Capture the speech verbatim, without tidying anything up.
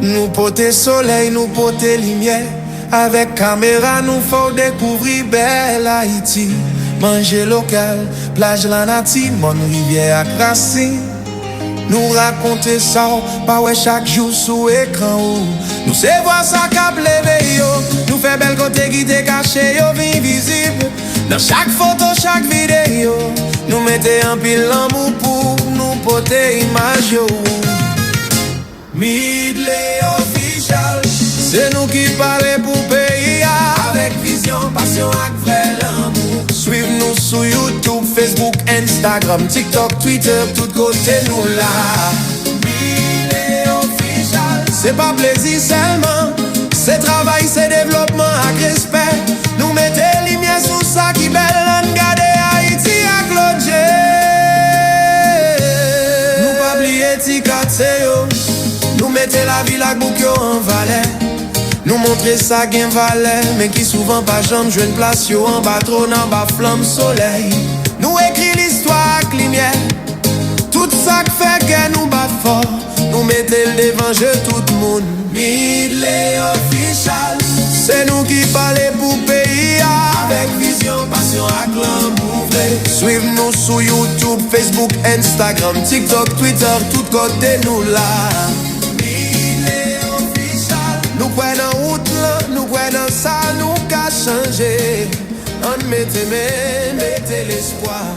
Nou pote solèy, nou pote limyè. Avèk kamera nou fè w dekouvri bèl Ayiti. Manje lokal, plaj lanati, mòn, rivyè ak rasin. Nou rakonte sa w pa wè chak jou sou ekran ou. Nou se vwa sa k ap leve yo. Nou fè bèl kote ki te kache yo vin vizib. Nan chak foto, chak videyo, nou mete anpil lanmou pou nou pote imaj yo. Midley Official. Se nou ki pale pou peyi a. Avèk vizyon, pasyon ak vrè lanmou. Swiv nou sou YouTube, Facebook, Instagram, TikTok, Twitter, tout kote nou la. Midley Official. Se pa plezi sèlman, se travay, se devlopman ak respè. Nou mete limyè sou sa ki bèl, ann gade Ayiti ak lòt je. Nou pa bliye ti katye yo. Nou mete lavil ak bouk yo an valè. Nou montre sa gen valè, men ki souvan pa janm jwenn plas yo anba twòn, anba flanm solèy. Nou ekri listwa ak limyè. Tout sa k fè kè nou bat fò, nou mete l devan je tout moun. Midley Official. Se nou ki pale pou peyi a. Avèk vizyon, pasyon ak lanmou vre. Swiv nou sou YouTube, Facebook, Instagram, TikTok, Twitter, tout kote nou la. Midley Official. Nou kwè nan wout lan, nou kwè nan sa nou ka chanje. Ann mete men, mete lespwa.